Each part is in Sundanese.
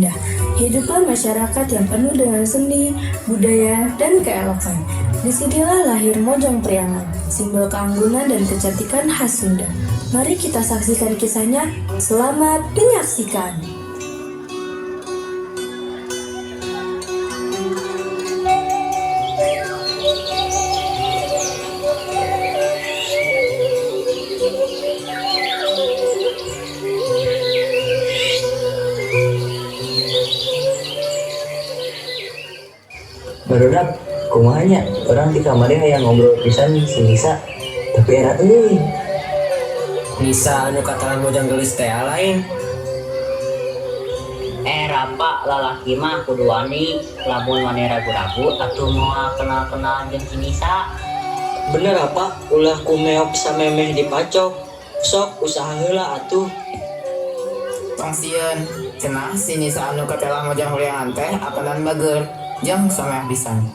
indah. Kehidupan masyarakat yang penuh dengan seni, budaya, dan keelokan. Disinilah lahir Mojang Priangan, simbol keanggunan dan kecantikan khas Sunda. Mari kita saksikan kisahnya. Selamat menyaksikan. Barudak, kumaha nya? Urang ti kamari hayang ngobrol pisan si Nisa, tapi era euy. Nisa anu katelah mojang geulis teh lain? Eh, Pak, lalaki mah kudu wani. Lamun maneh ragu-ragu atuh moal kenal-kenal jeung si Nisa. Bener apa? Ulah ku meok samemeh dipacok. Sok usaha heula atuh. Tong sieun, cenah si Nisa anu katelah mojang Priangan teh apanan bager jeung someah pisan.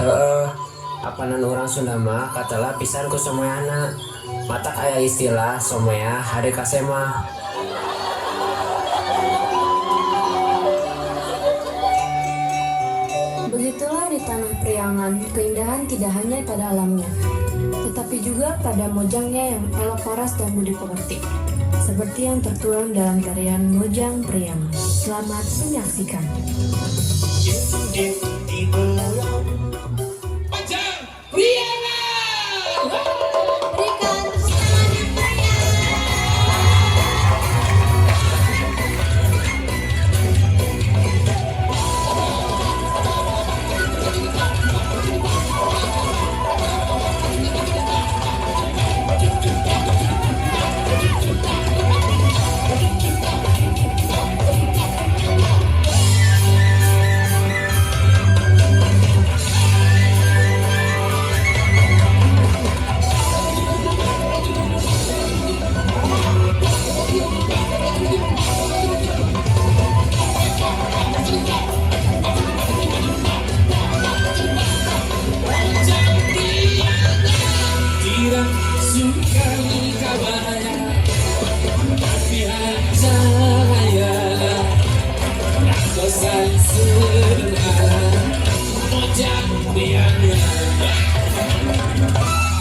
Heeh, apanan urang Sunda mah katelah pisan ku someahna. Matak aya istilah someah hade kasemah. Begitulah di tanah Priangan, keindahan tidak hanya pada alamnya, tetapi juga pada mojangnya yang elok paras dan budi pekerti. Seperti yang tertuang dalam tarian Mojang Priangan. Selamat menyaksikan. Mojang Priangan! Berikan tepuk tangan yang meriah. Tidak suka kabaya, tapi cahaya Ratusan sederhana Mojang Priangan.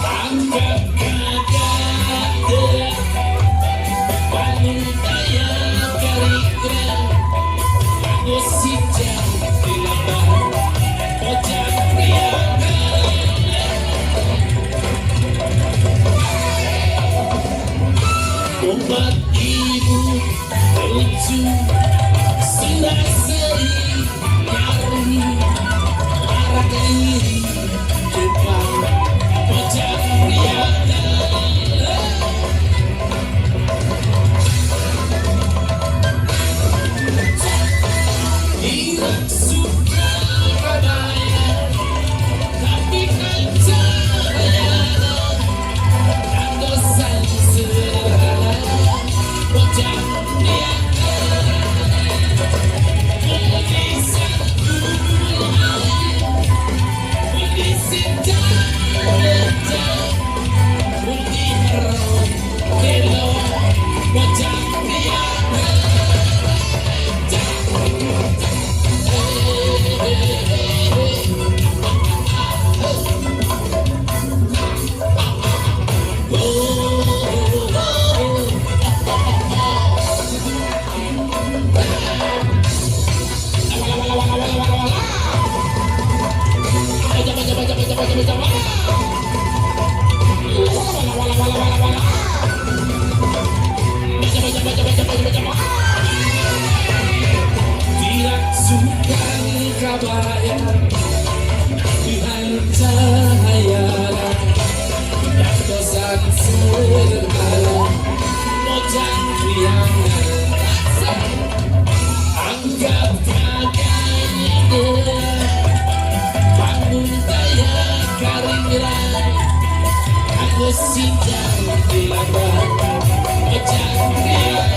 Angkat kagak Bangun daya karigra Anggo sijang di lembah Mojang Priangan. Umat ibu lucu sudah sering nyari arak liri depan Mojang Priangan. Tidak suka kabaya, tapi kancaya Kantosan sederhana Mojang Priangan. Budi sanggul Budi sejak Budi hero Kelo Mojang Priangan. Oh, oh, oh. Tidak suka kabaya Tuhan cahaya Ratusan sederhana Mojang Priangan. Angkat kagak Bangun daya karingran Anggo sidang di lembah Mojang Priangan.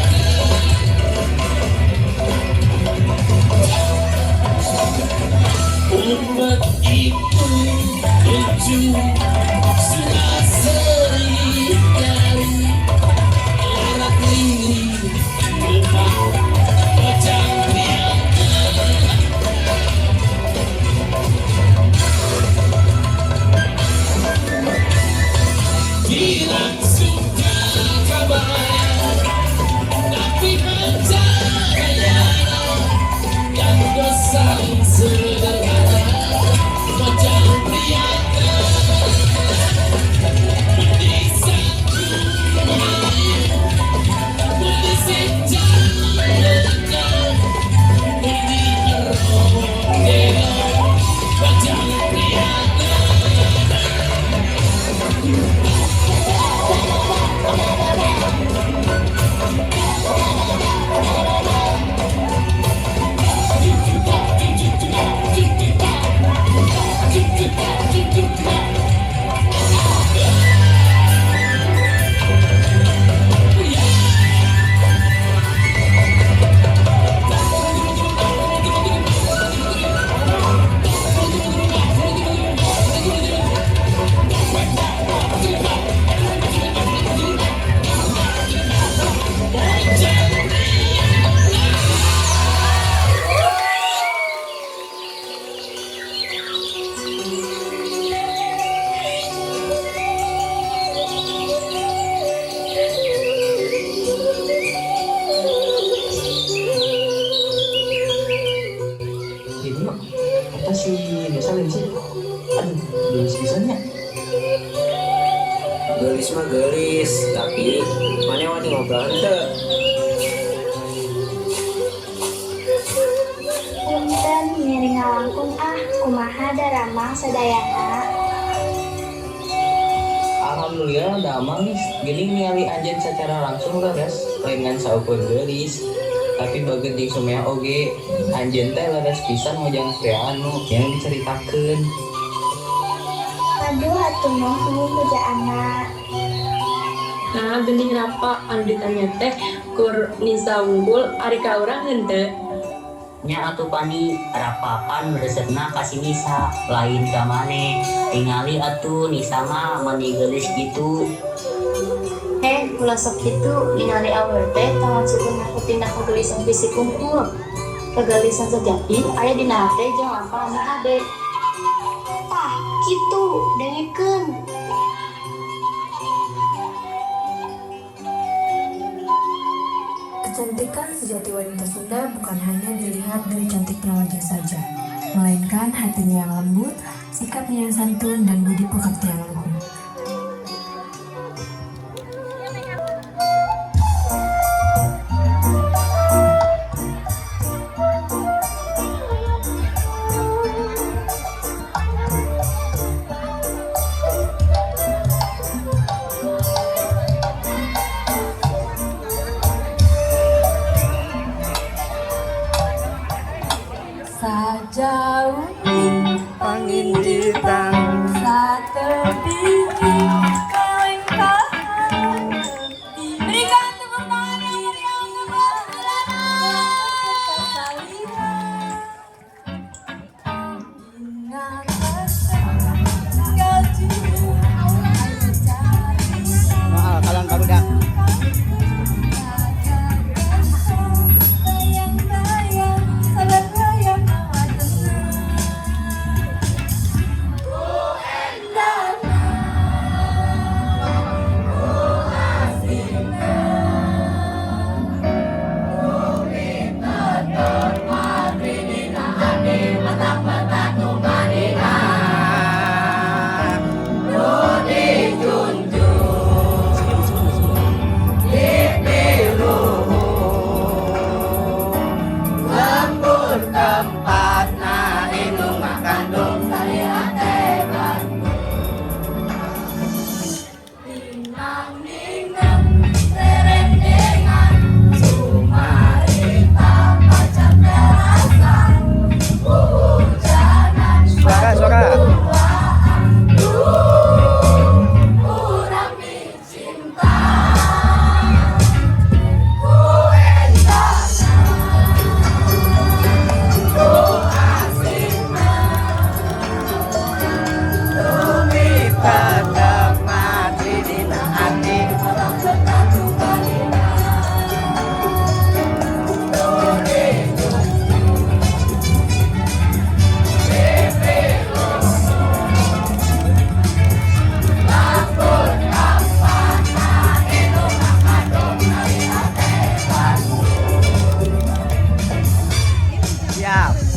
Umat ibu lucu sudah sering dari larat liri lupa Mojang. mah geulis, tapi maneh wani ngobrol henteu? Punten ngiring ngalangkung ah, kumaha daramang sadayana? Alhamdulillah damang nih, geuning ningali anjeun secara langsung leres, lain ngan saukur geulis. Tapi bager jeung someah oge, anjeun teh leres pisan Mojang Priangan nu yang diceritakeun. Aduh, hatur nuhun pujaanna. Nah, geuning Rapa anu ditanya teh kur Nisa wungkul, ari ka urang henteu? Nya atuh Pani, Rapa pan resepna ka si Nisa, lain ka maneh. Tingali atuh Nisa mah mani geulis gitu. Heh, ulah sok kitu, ningali awewe teh tong langsung ngaku tina kageulisan fisik wungkul. Kageulisan sejati aya dina hate jeung lampah anu hade. Tah, kitu, dengekeun. Kecantikan sejati wanita Sunda bukan hanya dilihat dari cantiknya wajah saja, melainkan hatinya yang lembut, sikapnya yang santun, dan budi pekerti yang luhur. Sajauh Panginditan satepi kalengkahan. Berikan tepuk tangan yang meriah untuk Kesalihan. Ingat gaji. Mahal kalian barudak. Bayang-bayang sabaraya mawadana. Endana asina. Ninang-ninang rerendengan sumarita pacar darasan hujanan. Suara, suara. Urang cinta ku endana ku asina. Siap.